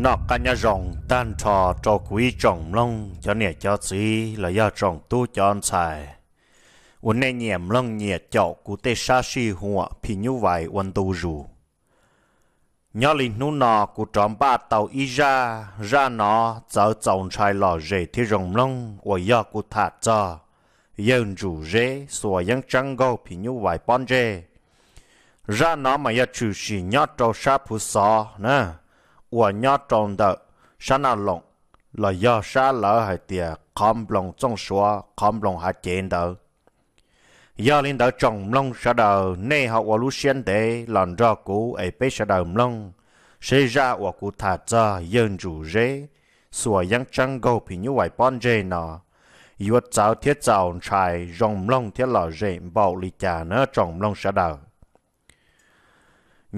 Noj qab nyob zoo tag nrho rau kuv ib tsoom mloog cov niam cov txiv los yog tsoom tub cov ntxhais uas nej nyiam mloog nyiam caum kuv tej sab sij huam phim nyuj vais ua ntu zus. Nyob li hnub no kuv rov npaj tau ib zaj, zaj no txawv txaus ntshai lom zem thiab zoo mloog uas yog kuv tham txog yawg Ntsum Zeb xuas yeeb tseeb nkaug phim nyuj vais pob ntseg. Zaj no mas yog tshwm sim nyob rau sab Phuv Xov na, uas nyob rau ntawm sab Naj Loos los yog sab lawv hais tias qhov nploos Txooj Suav, qhov nploos Hav Cev ntawd. Yog li ntawd tsoom mloog sawv daws nej ho ua lub siab ntev los nrog kuv es peb sawv daws mloog seb zaj uas kuv tham txog yawg Ntsum Zeb xuas yeeb tseeb nkaug phim nyuj vais pob ntseg no yuav txawv thiab txaus ntshai zoo mloog thiab lom zem npaum li cas na tsoom mloog sawv daws.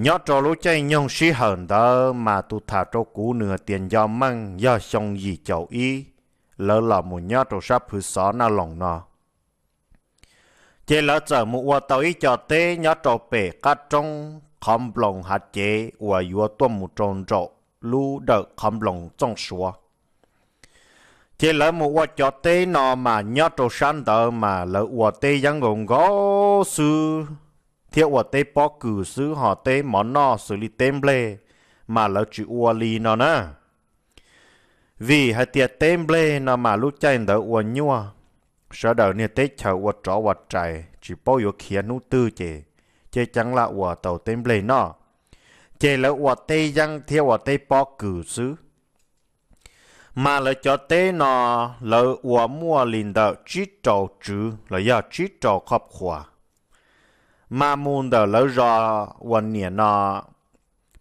Nyob rau lub caij nyoog sij hawm ntawd mas tus tham rau kuv nws tias nco meej yog xyoo yim caum ib, lawv los mus nyob rau sab Phuv Xov Naj Loos no. Ces lawv txawm mus ua tau ib co teb nyob rau pem qab roob qhov nploos Hav Cev uas yuav tuaj mus rau nraum lub dawm qhov nploos Txooj Suav. Ces lawv mus ua cov teb no mas nyob rau sab ntawd mas lawv ua teb yeeb nkaus nkaus xwb, thiab ua teb pob kws xwb, ho teb mov noj xws li teb nplej mas lawv tsis ua li no na. Vim hais tias teb nplej no mas lub caij ntawd ua nyuaj, sawv daws niag teb chaws ua rov ua rais tsis paub yuav khiav hnub twg ces ceeb ceeb laj ua tau teb nplej noj. Ces lawv ua teb yeeb thiab ua teb pob kws xwb. Mas lawv cov teb no lawv ua muaj li ntawm tsib rau tswv los yog tsib rau qhoj qhuas. Mas mus ntawm lawv zos uas niam no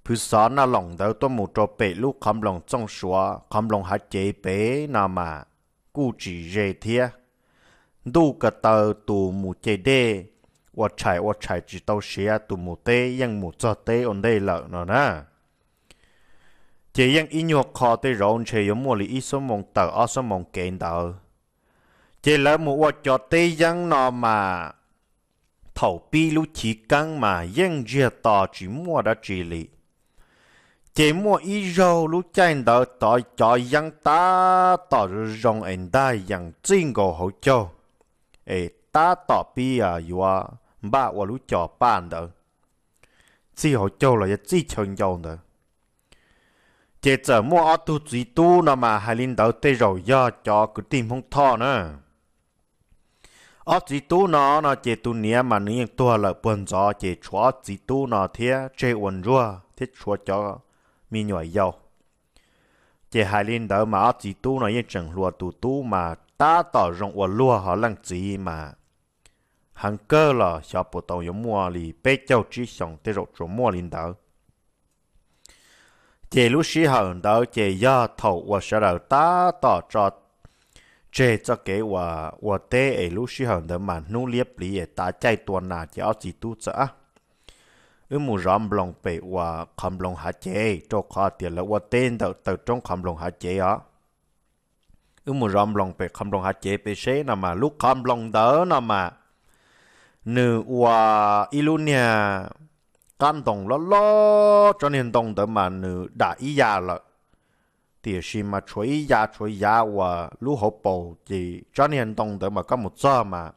Phwv Xov Naj Loos ntawd tuaj mus rau pem lub qhov nploos Txooj Suav, qhov nploos Hav Cev pem no mas kuj tsis ze thiab. Ntuj ko taw tus mus ce dej ua tshais ua tshais tsis tau siav, tus mus teb yeej mus txog teb ua ntej lawm no na. Ces yeej ib nyuag qho tej zaum ntshe yuav muaj li ib xuab moos tawm ob xuab moos kev ntawd. Ces lawv mus ua cov teb yeeb no mas thaum pib lub chiv keeb mas yeej ntsiag to tsis muaj dab tsi li. Ces muaj ib zaug lub caij ntawd tod cov yeeb tab tom zoo es ntag yees txij nkaus hauv caug, es tab tom pib yuav npaj ua lub cov paj ntawd, txij hauv caug los yog txij chaw ncau ntawd. Ces txawm muaj ob tug txiv tub no mas hais li ntawd tej zaum yog cov kwv tij Hmoob Thoj na. Ob txiv tub no no ces tus niam mas nws yeej tuag lawm puag ntxov, ces tshuav ob txiv tub no thiab tseg ua ntsuag thiab tshuav cov me nyuam yaus. Ces hais li ntawd mas ob txiv tub no yeej tseem hluas, tus tub mas tab tom zoo ua luag, ho leej txiv mas heev kawg los xyov puas tau yuav muaj li peb caug tsib xyoos, tej zaum tsuas muaj li ntawd. Ces lub sij hawm ntawd ces yog thaum uas sawv daws tab tom tso tseg txoj kev uas ua teb es lub sij hawm ntawd mas hnub liab pliv es tav caij tua nas, ces ob txiv tub txawm, Wb mus zov nploos pem uas qhov nploos Hav Cev, rau qhov tias lawv ua teb ntawm taw roob qhov nploos Hav Cev os. Wb mus zov nploos pem qhov nploos Hav Cev pem seb no mas lub qhov nploos ntawd no mas nws ua ib lub niag qab ntoo loj loj, tsob niag ntoo ntawd mas nws dam ib ya lawm, tiam sis mas tshuav ib ya, tshuav yav uas lub hauv paus, ces tsob niag ntoo ntawd mas koj mus txog mas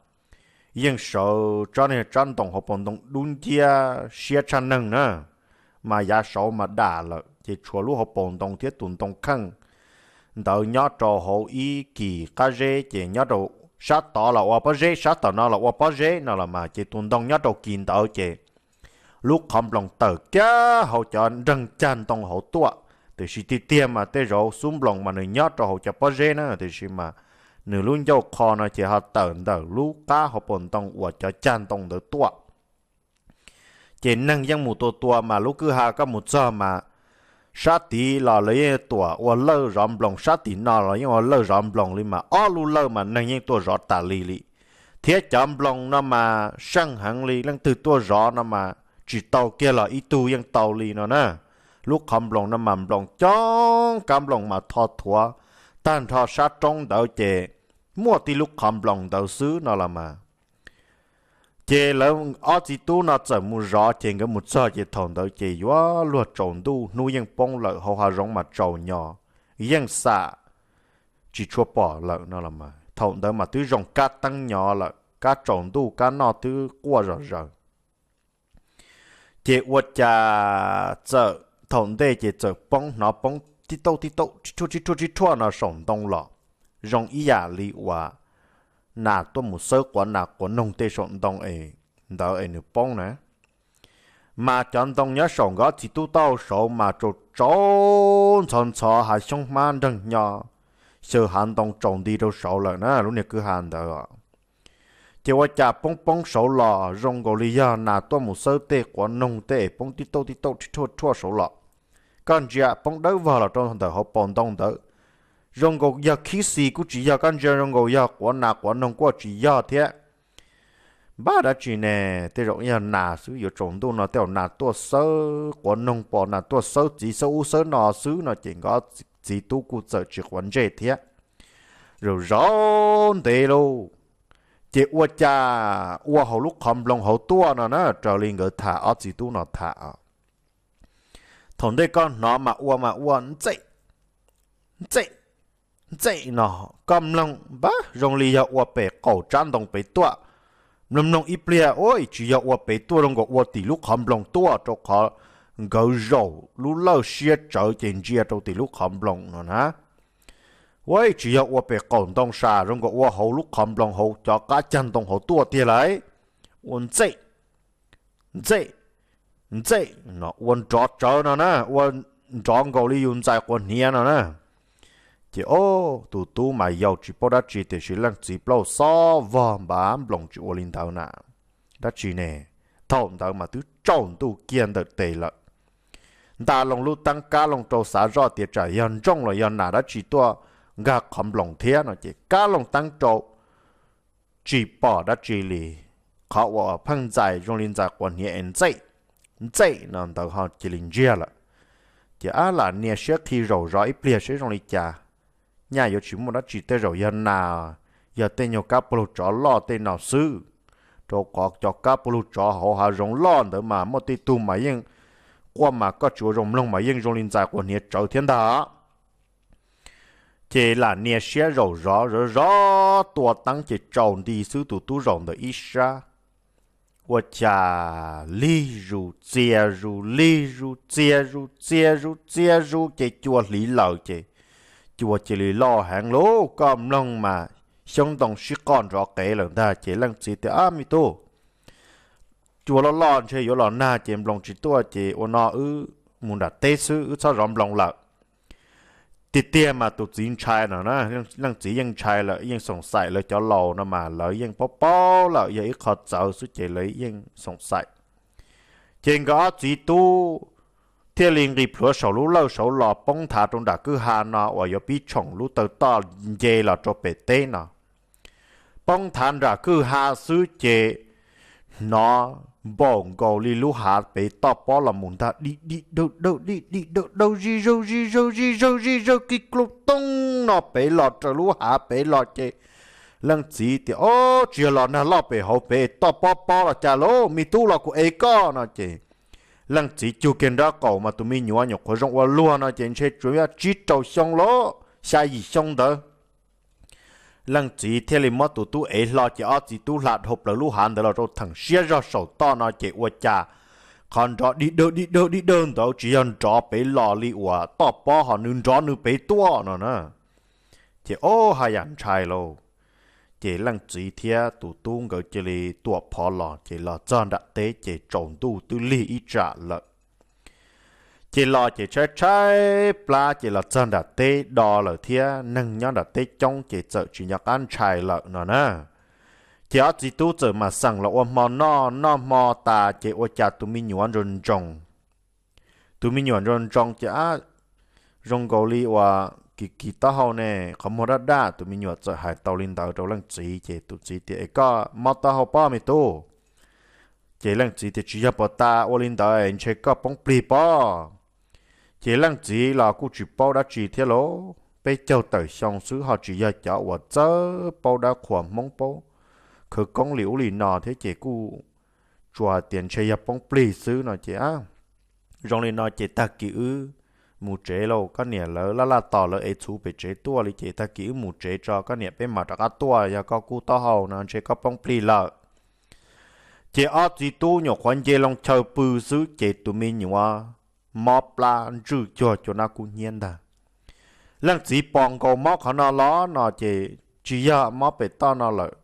yeej sawv tsob niag tsob ntoo hauv paus ntoo dub nciab siab tshaj neeg na. Mas yav saud mas dam lawm, ces tshuav lub hauv paus ntoo thiab tus ntoo kheej ntawd nyob rau hauv ib kis qab zeb, ces nyob rau sab tod los ua pob zeb, sab tom no los ua pob zeb no los mas, ces tus ntoo nyob rau kis ntawd ces lub qhov nploos tawm kiag hauv cov nreeg cag ntoo hauv tuaj. Tiam sis tiag tiag mas tej zaum xub nploos mas nws nyob rau hauv cov pob zeb na, tiam sis mas nws lub ncauj qho no ces ho tawm ntawm lub qab hauv paus ntoo uas cov cag ntoo ntawd tuaj. Ces neeg yeej mus tua tua mas lub kwj ha koj mus txog mas sab tid los lawv yeej tuam ua lawj zov nploos, sab tim no los yeej ua lawj zov nploos li, mas ob lub lawj mas neeg yeej tuaj zov tas li li. Thiab cov nploos no mas seej heev li, leej twg tuaj zov no mas tsis tau kiag los ib tug yeej tau li no na. Lub qhov nploos no mas nploos coob, kab nploos mas tho thuav tag nrho sab roob ntawd, ces muaj tib lub qhov nploos ntawd xwb no los mas. Ces lawv ob txiv tub no txawm mus zov, ces nkawd mus txog ces thaum ntawd ces yuav luag tsaus ntuj, hnub yeej poob lawm, hauv hav zoov mas tsaus nyo, yeej xam tsis tshua pom lawm no los mas. Thaum ntawd mas twb zoo kab teeb nyo lawm, kab tsaus ntuj kab noj twb quaj zom zaws. Ces ua cas txawm thaum ntej ces txawm poob, hnov poob tib tauj tib tauj, tib rhuaj tib rhuaj tib rhuaj no saum ntoo los, zoo ib yam li uas nas tuaj mus xawb quav nas quav noog tej saum ntoo es ntawd es nws poob na. Mas cov ntoo nyob saum nkawd ob txiv tub taub hau saud mas tsaus tsaus ntxhov ntxhov, hav xyoob hmab nreeg hnyo, xyaw hav ntoo tsaus nti rau saud lawm na, lub niag kwj ha ntawd os. Ces ua cas poob poob saud los zoo nkaus li yog nas tuaj mus xawb tej quav noog tej es poob tib tauj tib tauj tib rhuaj tib rhuaj saud los. Koj ntsia poob dawb vog los rau ntawm hauv paus ntoo ntawd, zoo nkaus yog khib xis kuj tsis yog, koj ntsia zoo nkaus yog quav nas quav noog kuj tsis yog thiab. Npaj dab tsi ne, tej zaum yog nas xwb, yuav tsaus ntuj no tej zaum nas tuaj xawb quav noog, pom nas tuaj xawb txiv xawb ub xawb no xwb no ces nkawd txiv tub kuj txawm tsis quav ntsej thiab. Zaum zaum ntev lauj, ces ua cas ua hauv lub qhov nploos hauv tuaj no na, raws li nkawd tham, ob txiv tub no tham. Thaum ntej koj hnov mas ua mas ua ntxem ntxem ntxem no, koj mloog npab zoo li yog ua pem qaum tsab ntoo pem tuaj. Mloog mloog ib pliag, ua tsis yog ua pem tuaj, zoo nkaus ua tim lub qhov nploos tuaj, rau qhov nkawd zaum lub lawj siab tsawv ces ntsia rau tim lub qhov nploos no na. Ua tsis yog ua pem qaum ntoo sas, zoo nkaus ua hauv lub qhov nploos hauv cov qab cag ntoo hauv tuaj tiag lauj. Ua ntxem ntxem ntxem no, ua nrov tsawv no na, ua nrov nkaus li yus ntxais quav hniav no na. Ces o, tus tub mas yau tsis paub dab tsi tiam sis leej txiv plaub xob vog npab nploos tsis ua li ntawd na. Dab tsi ne? Thaum ntawd mas twb tsaus ntuj kiag ntawm tes lawm. Nta loo lub teeb kab loo rau xav zoj tias tsam yog ntsooj los yog nas dab tsi tuaj nkag qhov nploos thiab no ces kab loo teeb rau tsis pom dab tsi li. Qhov uas pheej ntxais zoo li ntxais quav hniav es ntxem ntxem no ntawd ho cia li ntsiag lawm. Ces ab lam nias siab qhi zaum zov ib pliag seb zoo li cas. Nyaj yuav tsis muaj dab tsi, tej zaum yog nas, yog tej nyuag kab puag lug tsov loj tej no xwb. Rau qhov cov kab puag lug tsov hauv hav zoov loj ntawd mas muaj tej tug mas yeej quaj mas koj tsis ua zoo mloog mas yeej zoo li ntxais quav hniav tsawv thiab ntag. Ces lam nias siab zaum zov zov zov tua teeb ces tsaus nti xwb tus tub zaum ntawm ib sab. Ua cas lig zus txias zus lig zus txias zus txias zus txias zus ces cua hliv lawm ces cua cia li loj heev lauj, koj mloog mas xyoob ntoo sib qoj nrov qev lawm ntag. Ces leej txiv tias, Ab me tub, cua loj loj ntshe yuav los nag ces nploos tsis tuaj ces ua no wb mus nram teb xwb, wb txhob zov nploos lawm. Tiag tiag mas tus txiv ntshai no na, leej txiv yeej ntshai lawm, yeej xoom xaim lawv cov laus no mas lawv yeej paub paub lawm yog ib qho txawv xwb ces lawv yeej xoom xaim. Ces nkawd ob txiv tub thiaj li nqis plhuav saum lub lawj saud los poob nthav rau nram kwj ha no uas yuav pib tshoom lub taw toj nce los rau pem teb no. Poob nthav nram kwj ha xwb ces hnov npaum nkaus li lub hav pem toj pob los mus ntag, di di dawg dawg di di dawg dawg zig zawg zig zawg zig zawg zig zawg kis klug toog no pem los raws lub hav pem los ces leej txiv tias, Ob, tsis yog los nag loj pem hauv pem toj pob pob los cas lauj, me tub los kuv ev koj no ces leej txiv cug kiag nrab qaum mas tus me nyuam nyuam qhuav zoo ua luag no ces ntshe tsuas yog tsib rau xyoo lauj, xya yim xyoo ntawd. Leej txiv thiaj li muab tus tub ev hlo ces ob txiv tub hla dhau plaws lub hav ntawd los rau theem siab zog saum toj no ces ua cas qhov nrov di dawg di dawg di dawg ntawd tsis yog nrov pem los li uas toj pob ho nws nrov nws pem tuaj no na. Ces ob, haj yam ntshai lauj. Ces leej txiv thiab tus tub nkawd cia li tuam phov los ces los txog nram teb ces tsaus ntuj twb lig ib tsam lawm. Ces los ces tshaib tshaib plab ces los txog nram teb do lawm thiab neeg nyob nram teb coob ces txawm tsis nco qab ntshai lawm no na. Ces ob txiv tub txawm mam xeem los ua hmo noj, noj hmo tas ces ua cas tus me nyuam ntsoos ntsoos. Tus me nyuam ntsoos ntsoos ces ab, zoo nkaus li uas kis kis taub hau ne, qhov muag daj daj. Tus me nyuam txawm hais tau li ntawd rau leej txiv ces tus txiv tias, Es koj mob taub hau pob me tub? Ces leej txiv tias, Tsis yog puas tas ua li ntawd, ntshe koj poob plig pob. Ces leej txiv los kuj tsis paub dab tsi thiab lauj, peb caug tawm xyoo xwb ho tsis yog cov uas txawj paub dab qhuas Hmoob paub khawv koob li ub li no thiab ces kuj tsuas hais tias ntshe yog poob plig xwb no ces, Zoo li no ces tag kis wb mus tsev lauj, koj niam lawv laj laj tos lawv ev txhuv pem tsev tuaj li ces tag kis wb mus tsev tso, koj niam peb mam rov qab tuaj, yog koj kub taub hau no ntshe koj poob plig lawm. Ces ob txiv tub nyuam qhuav nce loo chaw pw xwb ces tus me nyuam mob plab ntswj cuag cua nab kub hnyiab ntag. Leej txiv pom nkaus mob qhov no los no ces tsis yog mob pem toj no lawm.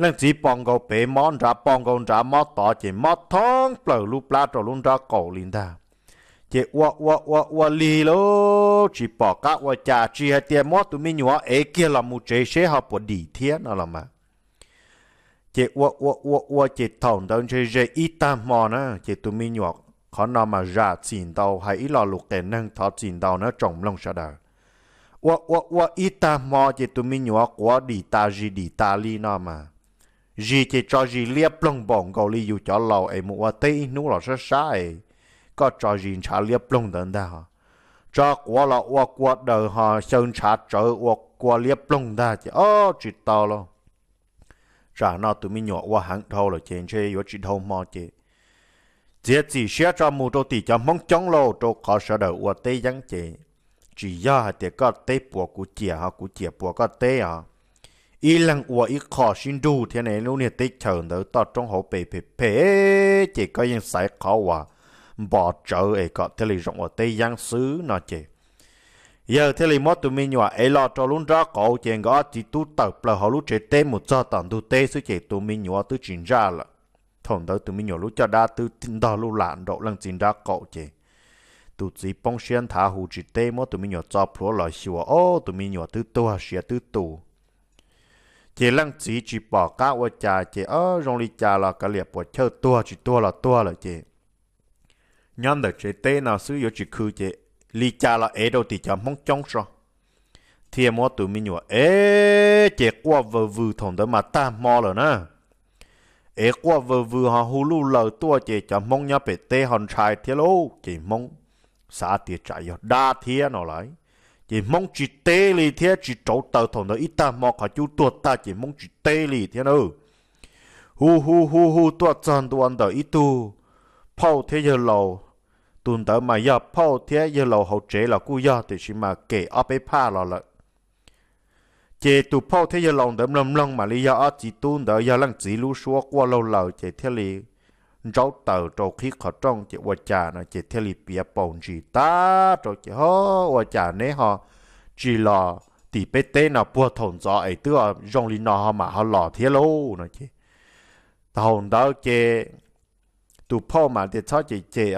Leej txiv pom nkaus pem mob nrad, pom nkaus nrad mob tod ces mob thoob plaws lub plab rau lub nrab qaum li ntag. Ces ua ua ua ua lig lauj, tsis pom qab ua cas, tsis hais tias muab tus me nyuam ev kiag los mus tsev seb ho puas dim thiab no los mas. Ces ua ua ua ua ces thaum ntawd ntshe ze ib tag hmo na, ces tus me nyuam qhov no mas zam txim ntau, hais ib lo lus qias neeg thov txim ntau na tsoom mloog sawv daws. Ua ua ua ib tag hmo ces tus me nyuam quav dim tas zis dim tas li no mas. Zis ces tso zis liab ploog npaum nkaus li yus cov laus es mus ua teb ib hnub los sab sab es koj tso zis ntshav liab ploog ntawd ntag. Tso quav los ua kua daws ho xyaw ntshav tsawv ua kua liab ploog ntag ces ob tsis tau lauj. Tsam no tus me nyuam ua heev dhau lawm ces ntshe yuav tsis dhau hmo ces txiav txim siab tso mus rau tim cov Hmoob coob lauj, rau qhov sawv daws ua teb yeeb ces tsis yog hais tias koj teb puas kuv ciam ho kuv ciam puas koj teb os. Ib leeg ua ib qho sib nrug thiab ne, lub niag teb chaws ntawd toj roob hauv pes phem phem ces koj yeej xaiv qhov uas npo tsawv es kom thiaj li zoo ua teb yeeb xwb no ces yawg thiaj li muab tus me nyuam ev los rau lub nrab qaum ces nkawd ob txiv tub tawm plaws hauv lub tsev teb mus txog tom ntug teb xwb ces tus me nyuam twb tsis ntsaj lawm. Thaum ntawd tus me nyuam lub caj dab twb ntog luj lam nraum leej txiv nrab qaum ces tus txiv poob siab nthav hu tsis teb, muab tus me nyuam txo plhuav los xyuas, ob, tus me nyuam twb tuag siav twb tu. Ces leej txiv tsis pom qab ua cas ces, ob, zoo li cas los kav liam puas chawj tuag tsis tuag los tuag lawm ces nyob ntawm tsev teb no xwb yuav tsis khw ces li cas los ev rau tim cov Hmoob coob so. Thiaj muab tus me nyuam ev ces quaj vwm vwm, thaum ntawd mas tag hmo lawm na. Ev quaj vwm vwm ho hu luj laws tuaj ces cov Hmoob nyob pem teb ho ntshai thiab lauj, ces Hmoob xav tias tsam yog dab thiab no lawm. Ces Hmoob tsis teb li thiab tsis rauv taws, thaum ntawd ib tag hmo qhov cub tuag tag ces Hmoob tsis teb li thiab na. Hu hu hu hu tuaj txog ntua ntawm ib tug phauj thiab yawg laus. Tus ntawd mas yog phauj thiab yawg laus hauv tsev los kuj yog, tiam sis mas kem ob peb phaj los lawm. Ces tus phauj thiab yawg laus ntawd mloog mloog mam li yog ob txiv tub ntawd yog leej txiv lub suab quaj laug laws ces thiaj li ntsaub taws rau qhib qhov rooj ces ua cas no ces thiaj li piav paus ntsis tag rau ces, ho, ua cas neb ho tsis los tim peb teb no puag thaum ntxov es twb zoo li no ho mam ho los thiab lauj no ces. Thaum ntawd ces tus phauj mam tias txhob cem cem,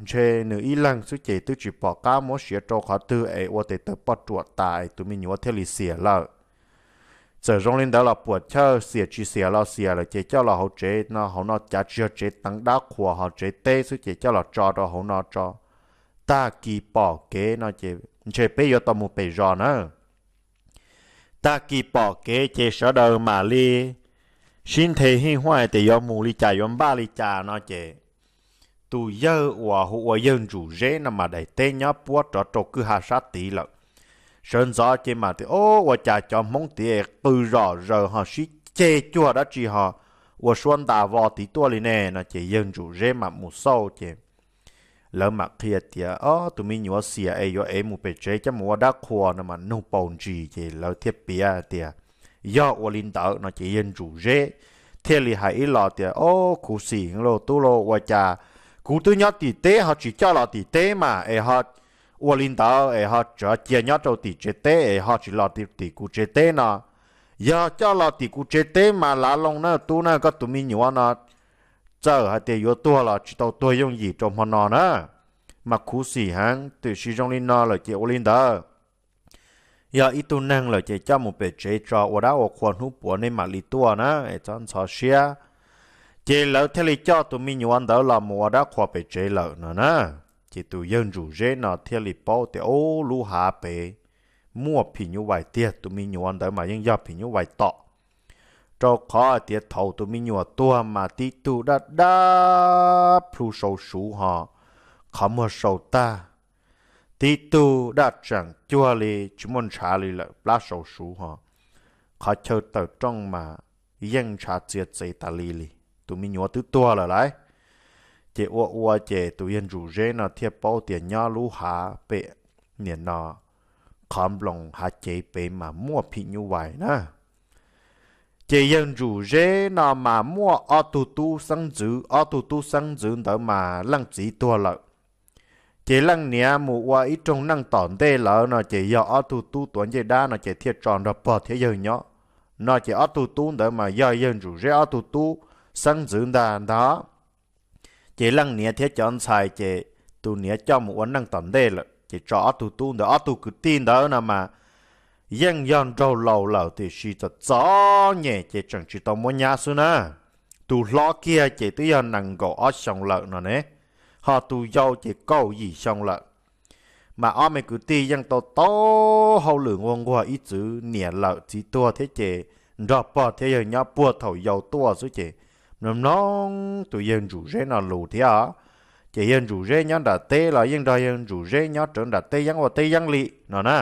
ntshe nws ib leeg xwb ces twb tsis pom qab muab siav rau qhov twg es ua tes taw poj ruam tas es tus me nyuam thiaj li xiam lawm. Txawm zoo li ntawd los puam chawj, xiam tsis xiam los xiam lawm ces coj los hauv tsev no, hauv no cav tsis yog tsev teev dab qhuas ho tsev teb xwb ces coj los tso rau hauv no tso. Tag kis pom kev no ces ntshe peb yuav tau mus pem zos na. Tag kis pom kev ces sawv daws mam li sib nthe hij huaj tias yuav mus li cas yuav npaj li cas no ces tus yawg uas hu ua yawg Ntsuj Zeb no mas daim teb nyob puab rov rau kwj ha sab tid lawm. Sawv ntxov ces mam tias, o, ua cas cov Hmoob tid qw zom zaws ho sib ceg cuag dab tsi ho ua suab ntas vos tid tuaj li ne no ces yawg Ntsuj Zeb mam mus xauj ces lawv mam qhia tias, o, tus me nyuam xiam es yuav ev mus pem tsev coj mus ua dab qhuas no mas nug paus ntsis ces lawv thiaj piav tias yog ua li ntawd no ces yawg Ntsuj Zeb thiaj li hais ib los tias, o, khuv xim lauj tub lauj, ua cas kuv twb nyob tim teb ho tsis coj los tim teb mas es ho ua li ntawd es ho tseem cia nyob rau tim tsev teb es ho tsis los tim kuv tsev teb no. Yog coj los tim kuv tsev teb mas lav loo na tub na, koj tus me nyuam no txawm hais tias yuav tuag los tsis tau tuag yooj yim rau hmo no na. Mas khuv xim heev, tiam sis zoo li no lawm ces ua li ntawd. Yog ib tug neeg lawm ces coj mus pem tsev tso ua dab ua qhua, hnub puav nej mam li tuaj na, es txhob ntxhov siab. Ces lawv thiaj li coj tus me nyuam ntawd los mus ua dab qhua pem tsev lawm no na. Ces tus yawg Ntsuj Zeb no thiaj li paub tias, o, lub hav pem muaj phim nyuj vais tiag, tus me nyuam ntawd mas yeej yog phim nyuj vais tom. Rau qhov hais tias thaum tus me nyuam tuag mas tib tug daj daj plhu sau suv ho qhov muag sau tag, tib tug daj tseem cuag li tsis muaj ntshav li lawm, plab sau suv ho qhov chaw tawm rooj mas yeej ntshav txiav txev tas li li, tus me nyuam twb tuag lawm lauj. Ces ua ua ces tus yawg Ntsuj Zeb no thiaj paub tias nyob lub hav pem, nim no qhov nploos hav cev pem mas muaj phim nyuj vais na. Ces yawg Ntsuj Zeb no mas muaj ob tug tub xeeb ntxwv, ob tug tub xeeb ntxwv ntawd mas leej txiv tuag lawm. Ces leej niam mus ua ib rooj neej tom ntej lawm no ces yog ob tug tub tuav ncej dab no ces thiaj tso nrog pog thiab yawg nyob. No ces ob tug tub ntawd mas yog yawg Ntsuj Zeb ob tug tub xeeb ntxwv ntag ntag. Ces leej niam thiab cov ntxhais ces tus niam coj mus ua neej tom ntej lawm ces tso ob tug tub ntawd, ob tug kwv tij ntawd no mas yeej yog nraug laus lawm tiam sis txom txom nyem ces tseem tsis tau muab nyab xwb na. Tus hlob kiag ces twb yog nees nkaum ob xyoo lawm no ne, ho tus yau ces kaum yim xyoo lawm. Mas ob me kwv tij yeej tau tau hauj lwm nquag nquag ib txwm niam lawm txiv tuag thiab ces nrog pog thiab yawg nyob puag thaum yau tuaj xwb ces mloog mloog tus yawg Ntsuj Zeb no lus thiab os. Ces yawg Ntsuj Zeb nyob nram teb los yeej nrog yawg Ntsuj Zeb nyob rawv nram teb yeeb ua teb yeeb li no na.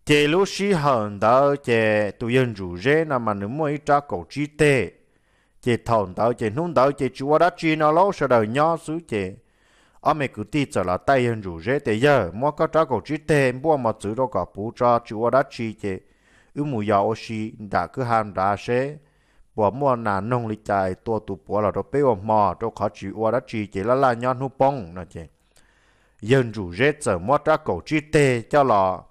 Ces lub sij hawm ntawd ces tus yawg Ntsuj Zeb no mas nws muaj ib rab kaum tsib teg. Ces thaum ntawd ces hnub ntawd ces tsis ua dab tsi no lauj, sawv daws nyob xwb ces ob me kwv tij txawm los taij yawg Ntsuj Zeb tias, Yawg, muab koj rab kaum tsib teg npuaj mos txwv rau kom puv tso, tsis ua dab tsi ces wb mus yos ua si nram kwj ha nrad seb puas muaj nas noog li cas tua tus puav los rau peb ua hmo, rau qhov tsis ua dab tsi ces laj laj nyob hnub poob no ces yawg Ntsuj Zeb txawm muab rab kaum tsib teg coj los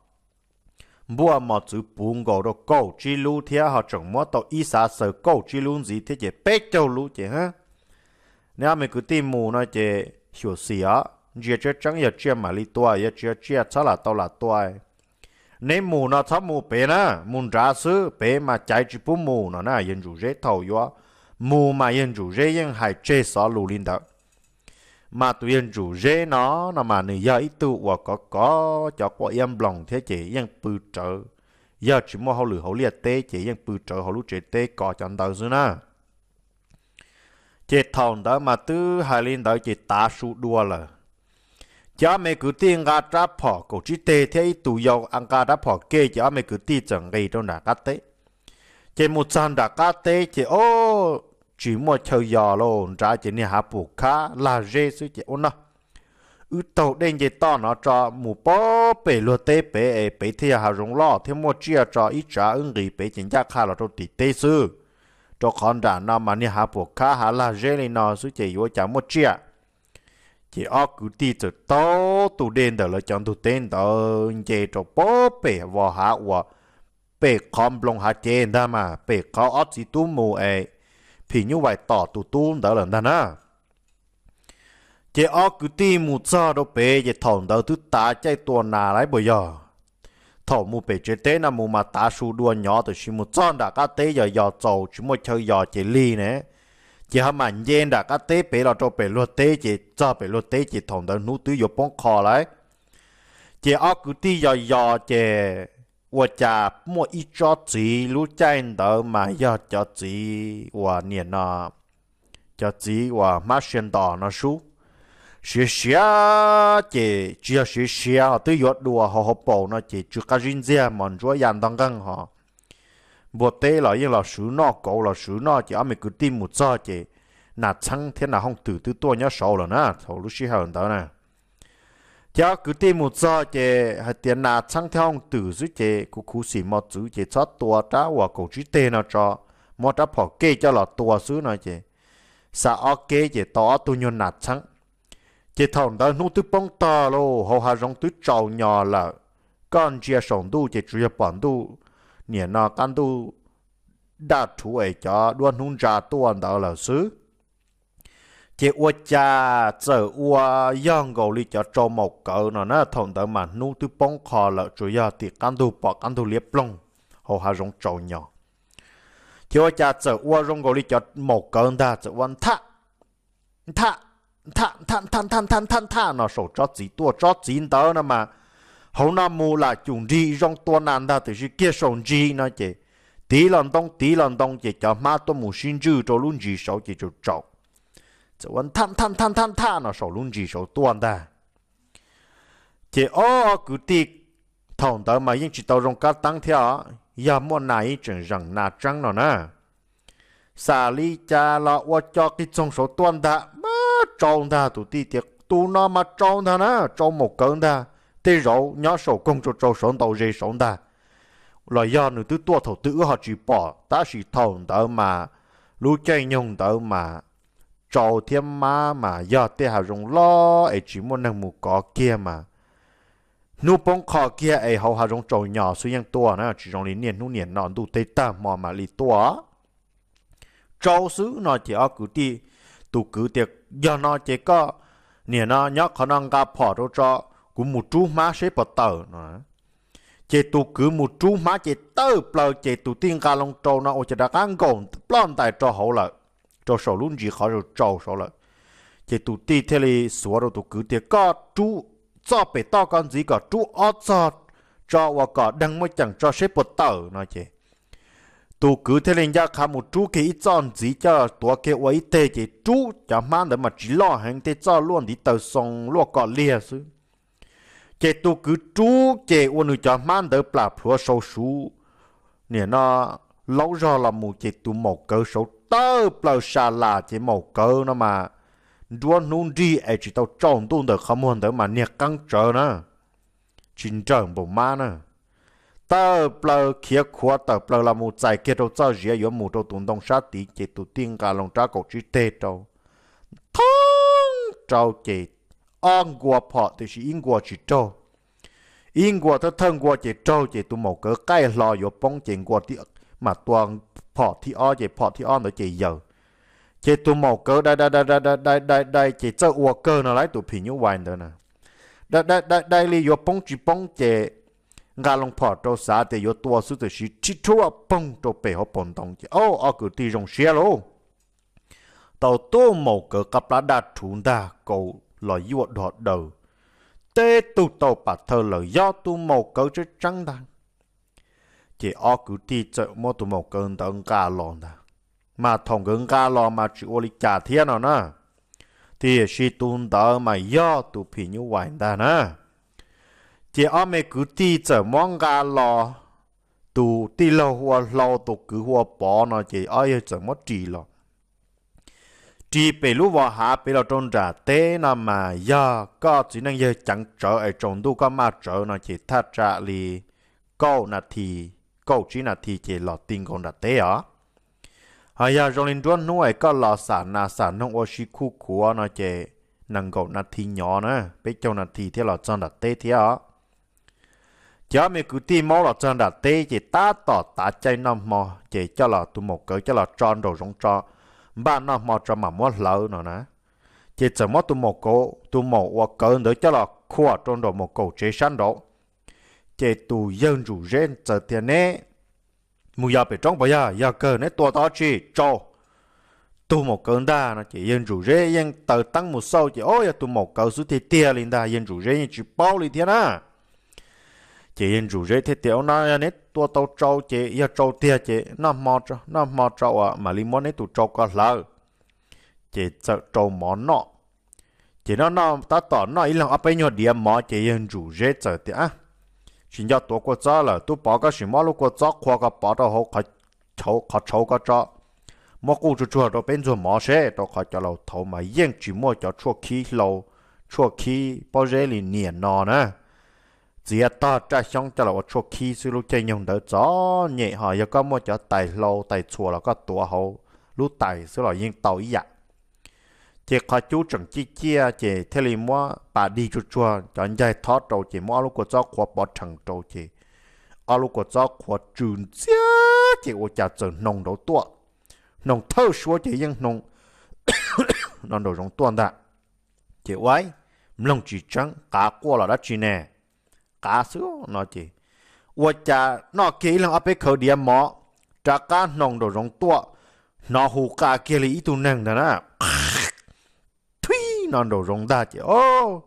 npuaj mos txwv puv nkaus rau kaum tsib lub thiab ho tseem muab tau ib xav xaws kaum tsib lub ntxiv thiab ces peb caug lub ces, Neb ob me kwv tij mus no ces xyuam xim os, ntsia tseeb tseeb yog tsiaj mam li tua, yog tsis yog tsiaj txhob lam tau lam tua. Neb mus no txhob mus pem na, mus nrad xwb, pem mas caiv tsis pub mus no na. Yawg Ntsuj Zeb thaum yuav mus mas yawg Ntsuj Zeb yeej hais tseg xov lus li ntawd. Mas tus yawg Ntsuj Zeb no, no mas nws yog ib tug uas kov kov cov quav iab nploos thiab ces yeej pw rawv, yog tsis muaj hauj lwm hauv liaj teb ces yeej pw rawv hauv lub tsev teb kov cov ntawd xwb na. Ces thaum ntawd mas twb hais li ntawd ces tav su dua lawm. Ces ob me kwv tij nqa rab phom kaum tsib teg thiab ib tus yau nqa rab phom ke ces ob me kwv tij txawm nqis rau nram qab teb. Ces mus txog nram qab teb ces o, tsis muaj chaw yos lauj, nrad ces niag hav pum khab lag zeb xwb ces ua no wb taug dej nce toj no tso mus pab pem luag teb pem es pem thiaj yog hav zoov loj thiab muaj tsiaj tso, ib tsam wb nqis pem ces ncaj qha los rau tim teb xwb, rau qhov nram no mas niag hav pum khab hav lag zeb li no xwb ces yuav cas muaj tsiaj. Ces ob kwv tij txawm taug tus dej ntawm lawv cov ntug teb ntawd nce rau pab pem vos hav uas pem qhov nploos hav cev ntag mas pem qhov ob txiv tub mus es phim nyuj vais tom tus tub ntawd lawm ntag na. Ces ob kwv tij mus txog rau pem ces thaum ntawd twb tav caij tua nas lawm puas yog? Thaum mus pem tsev teb no mus mas tav su dua nyov, tiam sis mus txog nram qab teb yos yos txaus tsis muaj chaw yos ces lig ne. Ces ho mam nce nram qab teb pem los rau pem luag teb ces txog pem luag teb ces thaum ntawd hnub twb yuav poob qho lawm. Ces ob kwv tij yos yos ces ua cas muaj ib tsob txiv, lub caij ntawd mas yog cov txiv uas niam no, cov txiv uas hmab sia ntos no sub, siav siav ces tsis yog siav siav ho twb yuav dua hauv hauv paus no ces tsw qab zib ntxiag mos ntsuab ya ntog nqeeg ho npua teb los yeej los swv noj, kauv los swv noj ces ob me kwv tij mus txog ces nas txheeb thiab nas hooj twm twb tuaj nyob saud lawm na thaum lub sij hawm ntawd na. Ces ob kwv tij mus txog ces hais tias nas txheeb thiab hooj twm xwb ces kuv khuv xim mos txwv ces txhob tua rab uas kaum tsib teg no tso, muab rab phom kej coj los tua xwb no ces xa ob keb ces tau ob tug nyuag nas txheeb. Ces thaum ntawd hnub twb poob tog lauj, hauv hav zoov twb tsaus nyos lawm, koj ntsia saum ntuj ces tsuas yog pom ntuj, niam no qab ntuj daj rhuv es cov duab hnub ntsa tuaj ntawd lawm xwb. Ces ua cas txawm ua yog nkaus li cov tsau maum kawv no na, thaum ntawd mas hnub twb poob qho lawm tsuas yog tim qab ntug pom qab ntug liab ploog, hauv hav zoov tsaus nyos. Ces ua cas txawm ua zoo nkaus li cov maum kawv ntag, txawm ua nthaj nthaj nthaj nthaj nthaj nthaj nthaj nthaj no saum tsob txiv tuaj, tsob txiv ntawd no mas hauv no mus lam cum nrig zoo tua nas ntag, tiam sis kiag saum ntsis no ces tiv los ntoo tiv los ntoo ces cov hmab tuaj mus sib ntswj rau lub ntsis saud ces tsaus tsaus. Txawm ua nthaj nthaj nthaj nthaj nthaj no saum lub ntsis saud tuaj ntag. Ces ob kwv tij thaum ntawd mas yeej tsis tau zoo kab teeb thiab os, yog muaj nas yeej tseem zeem nas tseeb no na. xam li cas los ua co qij txoog saud tuaj ntag, mas tsau ntag. Tus tij tias tus no mas tsau ntag na, tsau maum kawv ntag, tej zaum nyob saum koog tsau tsau saud ntau ze saud ntag, los yog nws twb tuaj thaum twg wb ho tsis pom, tab sis thaum ntawd mas lub caij nyoog ntawd mas tsau thiab mab mas yog tej hav zoov loj es tsis muaj neeg mus kov kiag mas hnub poob qho kiag es hauv hav zoov tsaus nyos xwb yeej tuaj na, tsis zoo li niaj hnub niam no ntuj teb tag hmo mam li tuaj. Tsau xwb no ces ob kwv tij, tus kwv tias yog no ces koj niam no nyob qhov no nqa phom rau tso, kuv mus rub hmab seb puas tawm no. Ces tus kwv mus rub hmab ces tawm plaws ces tus tij nqa loo rau no ua cas rov qab nkaum ploj ntais rau hauv lawm, rau saum lub ntsis qhov tsau saud lawm. Ces tus tij thiaj li xuav rau tus kwv tias koj rub txoj pem toj ko ntxiv kom rub ob txog tso uas kom deeg muaj ceem tso seb puas tawm no ces tus kwv thiaj li ncaj qha mus rub kiag ib txoj ntxiv coj tuav kiag ua ib teg ces rub cov hmab ntawd mas tsis loj heev, tej txoj luaj ntiv taw xoo luaj kom liag xwb. Ces tus kwv rub ces ua nws cov hmab ntawd plam plhuav sau suv, niam no laub zog los mus ces tus maum kawv saud tawm plaws sa las ces maum kawv no mas nruab hnub nrig es tsis tau tsaus ntuj ntawm qhov muag ntawd mas niag qeeb tsawv na, tsis nrawm npaum mab na. Tawm plaws khiav khuav tawm plaws los mus txais kiag rau txoj ziav yuav mus rau tus ntoo sab tid ces tus tij nqa loo rab kaum tsib teg rau, thoob rau ces ob nkua phom tiam sis ib nkua tsis raug. Ib nkua thawj thawj nkua ces raug ces tus maum kawv qaij hlo yuav poob ces nkua mam tua phom thib ob ces phom thib ob ntawd ces yaws. Ces tus maum kawv dai dai dai dai dai dai dai ces txawj ua kawg no lauj, tus phim nyuj vais ntawd na. Dai dai dai dai li yuav poob tsis poob ces nqa loo phom rau xav tias yuav tua xwb tiam sis rhib rhuaj poog rau pem hauv paus ntoo ces ob kwv tij zoo siab lauj. Tau tus maum kawv qab plab daj rhuv ntag, kaus los yuaj dhos daws, teb tug tau pam thawj lawm, yog tus maum kawv tseeb tseeb ntag. Ces ob kwv tij txawm muab tus maum kawv ntawd nqa los ntag. Mas thaum nkawd nqa los mas tsis ua li cas thiab no na, tiam sis tus ntawd mas yog tus phim nyuj vais ntag na. Ces ob me kwv tij txawm muab nqa los, tus tij laug hu ua Hlau, tus kwv hu ua Pov no ces ob yawg txawm muab ris los. Ris pem lub vos hav pem los rau nram teb no mas yog koj txiv neej yawg ceev tsawv es tsaus ntuj koj maj tsawv no ces thaj tsam li kaum nas this, kaum tsib nas this ces los ti nkaus nram teb os. Ho yog zoo li nruab hnub es koj los xam nas xam noog ua si khuj khuav no ces nees nkaum nas this nyov na, peb caug nas this thiab los txog nram teb thiab os. Ces ob me kwv tij maub los txog nram teb ces tab tom tav caij noj hmo ces coj los tus maum kawv coj los tso nraum zoov tso, npaj noj hmo tso mam muab hlawv no na. Ces txawm muab tus maum kawv, tus maum uas kawv ntawd coj los khuam rau nraum maum kaum tsev sab nraud. Ces tus yawg Ntsum Zeb txawm tias neb mus yos pem roob puas yog? Yog kawg, neb tua tau dab tsi? Tsau tug maum kawv ntag no ces yawg Ntsum Zeb yeej taws teeb mus xauj ces o yog tus maum kawv xwb tiag tiag li ntag, yawg Ntsum Zeb yeej tsis paub li thiab na. Ces yawg Ntsum Zeb thiaj tias ua no yog neb tua tau tsau ces yog tsau tiag ces noj hmo tso uas mam li muab neb tus tsau ko hlawv. Ces txawm rau mov noj. Ces noj noj tab tom noj ib leeg ob peb nyuag diav mov ces yawg Ntsum Zeb txawm tias tsis nco tuav kua txob lawm, tub Pov koj sim muab lub kua txob qhua ko pov rau hauv qhov tshauv ko tso, muab quj tsuag tsuag rau peb ntxuag mov seb, rau qhov cov laus thaud mas yeej tsis muaj cov tshuaj khib hlau, tshuaj khib pob zeb li niam no na. Txiav tog raj xyoob coj los ua tshuaj khib xwb, lub caij nyoog ntawd txom nyem, ho yog koj muaj cov tais hlau tais txhuas los koj tuav hauv lub tais xwb los yeej tau ib yam. Ces qhov cub tseem ciaj ciaj ces thiaj li muab pas dig tsuag tsuag cov ncaig thob rau ces muab ob lub kua txob qhuav pov rhees rau ces ob lub kua txob qhuav tsw ntxiag ces ua cas txawm hnoos nraud tuaj. Hnoos thawj suab ces yeej hnoos no nraum zoov tuaj ntag. Ces ua mloog tsis tseeb, qav quaj los dab tsi ne? Qav xwb no ces ua cas noj kiag ib leeg ob peb khawv diav mov, rov qab hnoos nraum zoov tuaj, hnov hu qa kiag li ib tug neeg ntag na. Thuib no nraum zoov ntag ces o,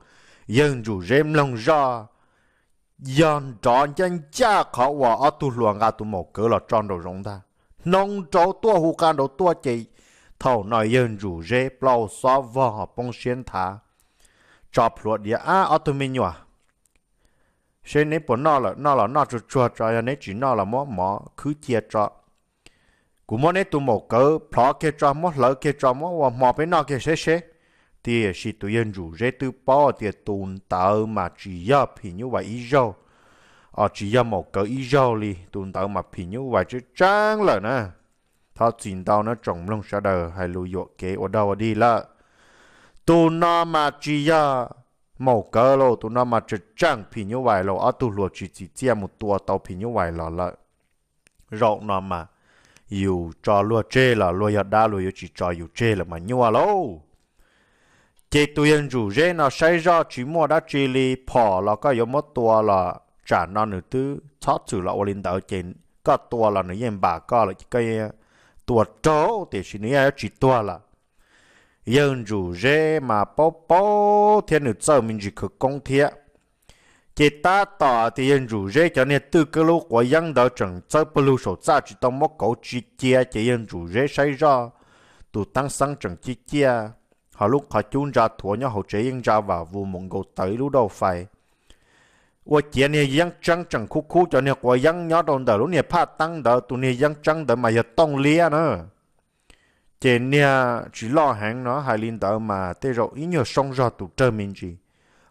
yawg Ntsum Zeb mloog zoj, yog nrov ncaj ncaj qhov uas ob tug hluas nqa tus maum kawv los tso nraum zoov ntag. Hnoos nraud tuaj hu qa nraud tuaj ces thaum no yawg Ntsum Zeb plaub xob vog ho poob siab nthav, tso plhuav diav, ab ob tug me nyuam, seb neb puas noj lawm, noj los noj tsuag tsuag tso, yog neb tsis noj los muab mov khwb cia tso. Kuv muab neb tus maum kawv plhov kiag tso, muab hlawv kiag tso, muab ua hmo peb noj kiag seb seb. Tiam sis tus yawg Ntsum Zeb twb paub tias tus ntawd mas tsis yog phim nyuj vais ib zaug, os, tsis yog maum kawv ib zaug li, tus ntawd mas phim nyuj vais tseeb tseeb lawm na. Thov txim ntau na tsoom mloog sawv daws hais lus yuam kev ua dog ua dig lawm. Tus no mas tsis yog maum kawv lauj, tus no mas tseem tseem phim nyuj vais lauj, ob tug hluas tsis txim txiaj mus tua tau phim nyuj vais los lawm. Zaum no mas yus tso luag tseg los luag yog dab, luag yuav tsis tso yus tseg lawm mas nyuaj lauj. Ces tus yawg Ntsum Zeb no saib zoj tsis muaj dab tsi li, phom los koj yuav muab tua los tsam no nws twb txhob txwm los ua li ntawd, ces koj tua los nws yeej npam koj lawm, ces koj tua raug, tiam sis nws yeej yuav tsis tuag lawm. Yawg Ntsum Zeb mas paub paub thiab nws txawj me ntsis khawv koob thiab. Ces tab tom tias yawg Ntsum Zeb cov niag twj kab lub quav yeeb ntawd tseem txawb pawg lug saum txaj tsis tau muab kauv tsis cia, ces yawg Ntsum Zeb saib zoj tus teeb xeeb tseem ciaj ciaj, ho lub qhov cub ntsa thuav nyob hauv tsev yeej ntsa vam vus mus nkaus taws ib lub dauj fais. Ua ciav niag yeeb tseeb tseem khub khub cov niag quav yeeb nyob rau ntawm lub niag phaj teeb ntawd, tus niag yeeb tseeb ntawd mas yog tooj liab na. Ces niag tsis loj heev no hais li ntawd mas tej zaum ib nyuag soob zog tus rawg me ntsis,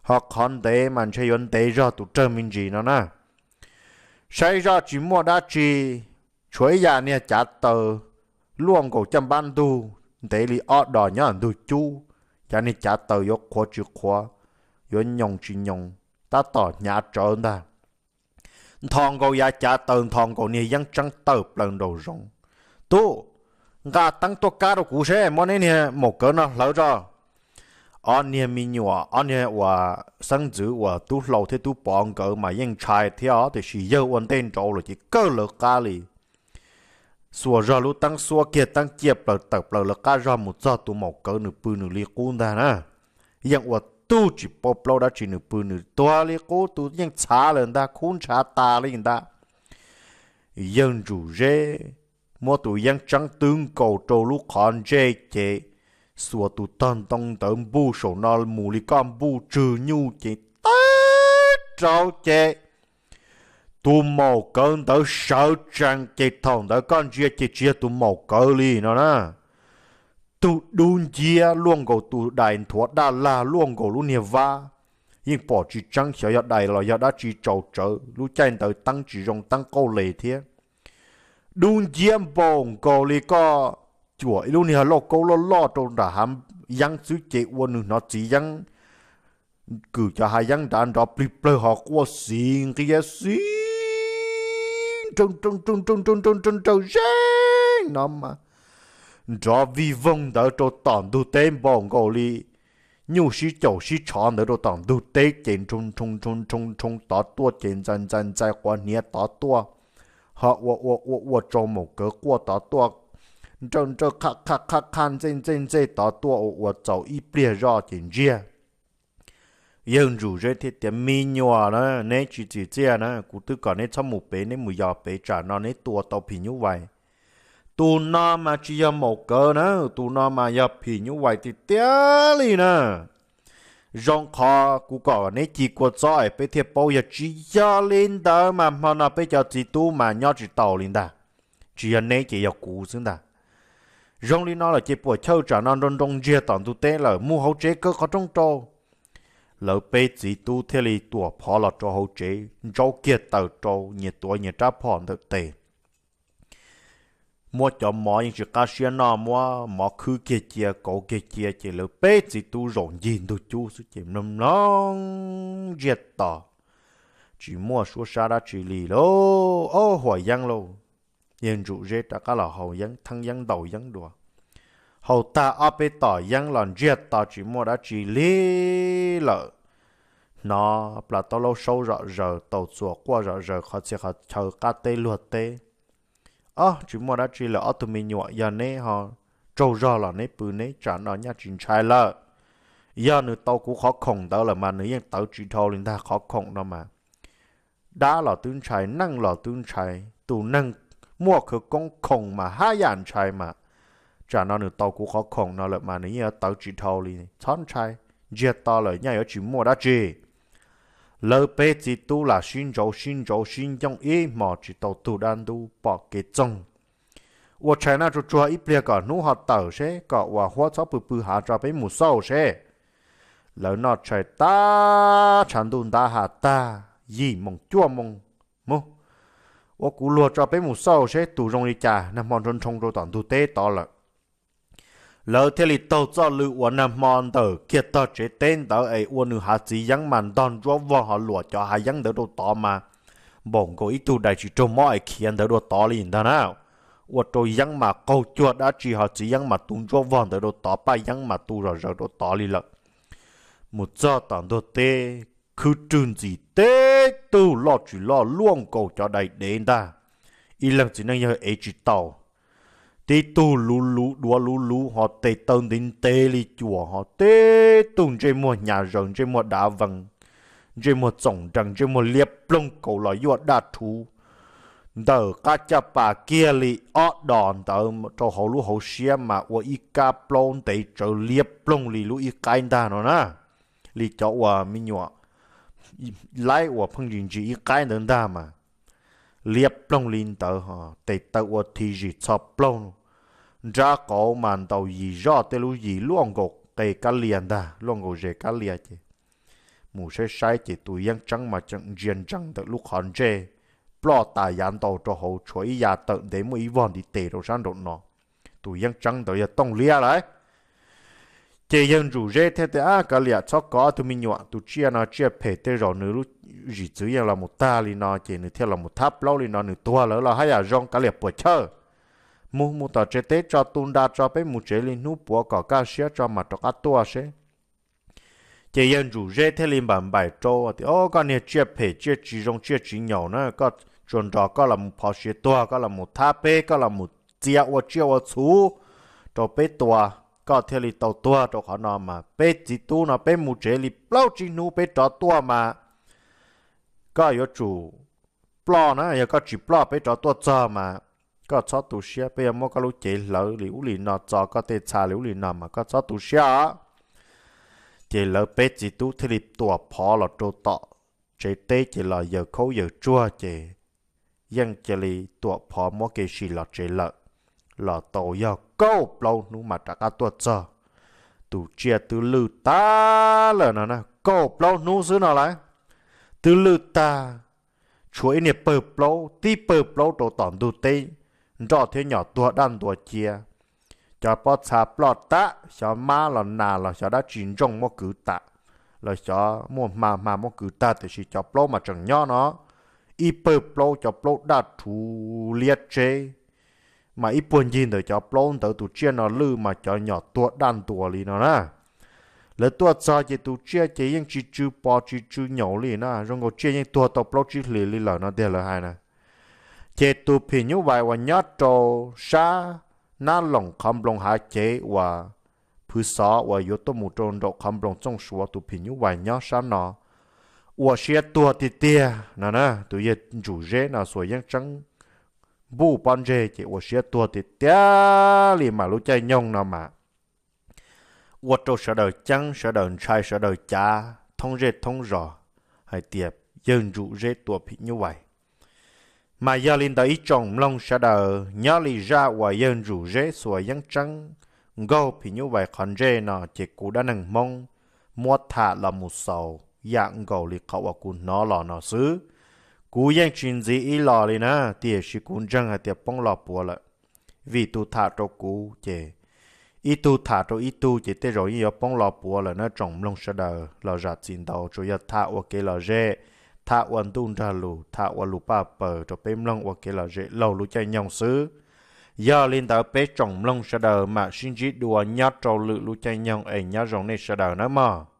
ho qhov ntev mas ntshe yuav ntev zog tus rawg me ntsis no na. Saib zoj tsis muaj dab tsi, tshuav ib yam niag cav taws luaj nkaus caj npab ntug ntev li ob dos nyob ntug cub, cas niag cav taws yuav qhuav tsis qhuav, yuav nyoos tsis nyoos, tab tom hnyav tsawv ntag. Nthos nkaus yav cav taws, nthos nkaus niag yeeb tseeb tawm plaws nraum zoov. Tub, nqa teeb tuaj kab rau kuv seb, muab neb niag maum kawv no hlawv tso. Ob niag me nyuam, ob niag uas xeeb ntxwv uas tub hlau thiab tub pov nkawd mas yeej ntshai thiab os, tiam sis yawg ua ntej nraud lawm ces kawg lawv qab li. Xuas zog lub teeb xuab kiag teeb ciaj plaws tawm plaws lawv qab zog mus txog tus maum kawv nws pw nws li qub ntag na. Yeej ua tug tsis paub plaub dab tsi, nws pw nws tuag li qub, tus yeej txhav lawm ntag, khub ntshav tas li ntag. Yawg Ntsum Zeb muab tus yeeb tseeb twb nkaus rau lub qhov ntsej ces xuas tus tog ntoo ntawd npuj saum no mus li koj npuj tswg nyuj ces tawg rau ces tus maum kawv ntawd sawv tsees ces thaum ntawd koj ntsia ces tsis yog tus maum kawv li no na. Tus dub nciab luaj nkaus tus dais nthuav daj lag luaj nkaus lub niag vab, yeej pom tsis tseeb xyov yog dais los yog dab tsi tsaus tsawv, lub caij ntawd teeb tsis zoo teeb qauj les thiab. Dub nciab npaum nkaus li koj cuam ib lub niag lauj kaub loj loj rau nram hav yeeb xwb ces ua nws hnov txiv yeeb kwm cov hav yeeb nrad nrov plig plawg ho quaj xiv nqiab xiv nrawg nrawg nrawg nrawg nrawg nrawg nrawg zeeg no mas nrov vij voog ntawd rau tom ntug teb npaum nkaus li nyuj sib caum sib tshov ntawd rau tom ntug teb ces nroo nroo nroo nroo tod tuaj ces ntxais ntxais ntxais quav hniav tod tuaj, ho ua ua ua ua tsau maum kawv quaj tod tuaj, nrawj nrawj qhaj qhaj qhaj qhaj ntsej ntsej ntsej tod tuaj ua ua txaus ib pliag zoj ces ntsiag. Yawg Ntsum Zeb thiaj tias, Me nyuam na, neb tsis txim txiaj na, kuv twb kom neb txhob mus pem, neb mus yos pem tsam no neb tua tau phim nyuj vais. Tus no mas tsis yog maum kawv na, tus no mas yog phim nyuj vais tiag tiag li na. Zoo qhov kuv kom neb ci kua txob es peb thiaj paub, yog tsis yog li ntawd mas hmo no peb cov txiv tub mas nyob tsis tau li ntag. Tsis yog neb ces yog kuv xwb ntag. Zoo li no lawm ces puam chawj tsam no nroo nroo ntsiag tom ntug teb lawm, mus hauv tsev kaw qhov rooj rau. Lawv peb txiv tub thiaj li tuam phov los rau hauv tsev, ntsaub kiag taws rau, nyias tuav nyias rab phom ntawm tes, muab cov mov yeej tsis qab siab noj, muab mov khwb kiag cia, kauv kiag cia, ces lawv peb txiv tub zaum ncig ntug cub xwb ces mloog mloog ntsiag to, tsis muaj suab sab dab tsi li lauj. Ob, huam yeeb lauj. Yawg Ntsum Zeb rov qab los haus yeeb, theeb yeeb ntaus yeeb dua. Haus tag ob peb tom yeeb los ntsiag to tsis muaj dab tsi li lawm. Hnov plas taub laub saub zom zaws, taus txhuas quaj zom zaws qhov txhia qhov chaw qab teb luag teb. Ob, tsis muaj dab tsi lawm, ob tug me nyuam yog neb ho tsaug zog los neb pw neb, tsam no nyaj tsis ntshai lawm. Yog nws tau kuv qhov khoom ntawd lawm mas nws yeej tawv tsis dhau li ntag, qhov khoom no mas dab los twb ntshai, neeg los twb ntshai, tus neeg muaj khawv koob khoom mas haj yam ntshai mas. Tsam no nws tau kuv qhov khoom no lawm mas nws yeej yuav tawv tsis dhau li, txhob ntshai, ntsiag to lawm nyaj yuav tsis muaj dab tsi. Lawv peb txiv tub lam sib ntsauv sib ntsauv sib ncooj ib hmos tsis tau tug dab ntub pom kev txoog. Ua tshais noj tsuag tsuag ib pliag kom hnub ho tawm seb, kom uas huab txhob pw pw hav tso peb mus xauj seb. Lawv noj tshais tag, tshav ntuj ntab hav tag, yim moos cuaj moos, mus, ua kuv luag tso peb mus xauj seb tus zoo li cas, nag hmo nroo nroo rau tom ntug teb tod lawm. Lawv thiaj li taug txoj lw uas nag hmo ntawm kiag tog tsev teb ntawd es ua nws hav txiv yeeb mas ntog ntsuab vog ho luam cov hav yeeb ntawd rau tod mas npaum nkaus ib tug dais tsis raug mob es khiav ntawd dua tod li ntag na. Ua rau yeeb mas qaug cuag dab tsi ho txiv yeeb mas tu ntsuab vog ntawd rau tod, paj yeeb mas tu zom zaws rau tod li lawm. Mus txog tom ntug teb, khwb rwg ntxim teb tug loj tsis loj luaj nkaus cov dais dev ntag. Ib leeg txiv neej yawg ev tsis tau. Tib tug luv luv duav luv luv ho tes taw ntev ntev li cuam ho tib tug ntsej muag hnyav zaws, ntsej muag dav vees, ntsej muag txoom nrees, ntsej muag liab ploog kaus los yuaj daj rhuv. Ntawm qab caj pas kiag li ob dos ntawd rau hauv lub hauv siab mas ua ib kab plaub ntev tsawv liab ploog li lub ib qaib ntag no na. Li cov uas me nyuam laib uas pheej ntsis ntsis ib qaib ntawd ntag mas liab ploog li ntawd ho tes taw ua thi zis txho plaug, nrab qauv mas ntaus yim zoj tej lub yim luaj nkaus qe kab lia ntag, luaj nkaus zes kab lia ces mus saib saib ces tus yeeb tseeb mas tseem ntsia ntsees ntawm lub qhov ntsej, ploj tas yav ntau rau hauv tshuav ib yav tawm ntev muaj ib vog ntiv tes rau sab nraum no. Tus yeeb tseeb ntawd yog Tooj Liab lawm. Ces yawg Ntsum Zeb thiaj tias, Ab, kav liam, txhob kov ob tug me nyuam, tus tsiaj no tsiaj phem, tej zaum nws lub zim txwv yeej los mus tag li no ces nws thiaj los mus thab plaub li no, nws tuag lawm los haj yam zoo, kav liam puas chawj. Mus mus tom tsev teb tso tu nra tso, peb mus tsev li hnub puav kom kaj siab tso mam rov qab tuaj seb. Ces yawg Ntsum Zeb thiaj li npam npaim rau tias, Au, koj niag tsiaj phem tsiaj tsis zoo tsiaj tsis nyaum na, koj tsuas nrog koj los mus phov siav tuag, koj los mus thab peb, koj los mus txia ua tsiaj ua txhu rau peb tua, koj thiaj li tau tuag rau qhov no mas. Peb txiv tub no peb mus tsev li plaub tsib hnub peb rov tuaj mas koj yuav tsum ploj na, yog koj tsis ploj peb rov tuaj txog mas koj txhob tu siab, peb yuav muab koj lub cev hlawv li ub li no, txo koj tej txha li ub li no mas koj txhob tu siab os. Ces lawv peb txiv tub thiaj li tuam phov los rau tom tsev teb ces los yawg khaub yawg tsuag ces yeej cia li tuam phov muab kev sim los tsev lawm. Los tau yog kaum plaub hnub mas rov qab tuaj txog. Tus tsiaj twb lwj tag lawm no na, kaum plaub hnub xwb no lawm, twb lwj tag, tshuav ib niag pawg plaub, tib pawg plaub rau tom ntug teb, nroj thiab nyom tuag daj ntuas cia. Cov pob txha ploj tag, xyov mab los nas los xyov dab tsi ntsooj muab kwv tas, los xyov muaj hma hma muab kwv tag, tiam sis cov plaub mas tseem nyob no. Ib pawg plaub, cov plaub daj rhuv liab tseb, mas ib puag ncig ntawm cov plaub ntawd tus tsiaj no lwj mas cov nyom tuag daj ntuas li no na. Lawv tuaj txog ces tus tsiaj ces yeej tsis tsw pos tsis tsw nyaum li na, zoo nkaus tsiaj yeej tuag tau plaub tsib hlis li lawm no tiag lawv hais na. Ces tus phim nyuj vais uas nyob rau sab nab loos qhov nploos hav cev uas phwv xov uas yuav tuaj mus rau nraum qhov nploos txooj suav, tus phim nyuj vais nyob sab no ua siab tuag tiag tiag no na. Tus yawg Ntsum Zeb no xuas yeeb tseeb npuj pob ntseg ces ua siab tuag tiag tiag li mas lub caij nyoog no mas ua rau sawv daws ceeb, sawv daws ntshai, sawv daws cav thoob zej thoob zos hais tias yawg Ntsum Zeb tua phim nyuj vais. Mas yog li ntawd ib tsoom mloog sawv daws, nyob li zaj uas yawg Ntsum Zeb xuas yeeb tseeb nkaug phim nyuj vais qhov ntsej no ces kuv dab neeg Hmoob muab tham los mus xaus yam nkaus li qhov uas kuv hnov los no xwb. Kuv yeej tsis ntxiv ib los li na, tiam sis kuv ntseeg hais tias poob lo puav lawm. Vim tus tham rau kuv ces ib tug tham rau ib tug ces tej zaum yeej yuav poob lo puav lawm na tsoom mloog sawv daws. Los zam txim ntau, tsuas yog tham ua kev lom zem, tham ua ntuj nrag lus, tham ua lus paj paws rau peb mloog ua kev lom zem laug lub caij nyoog xwb. Yog li ntawd peb tsoom mloog sawv daws mam sib ntsib dua nyob rau lwm lub caij nyoog es nyob zoo nej sawv daws nawb mog.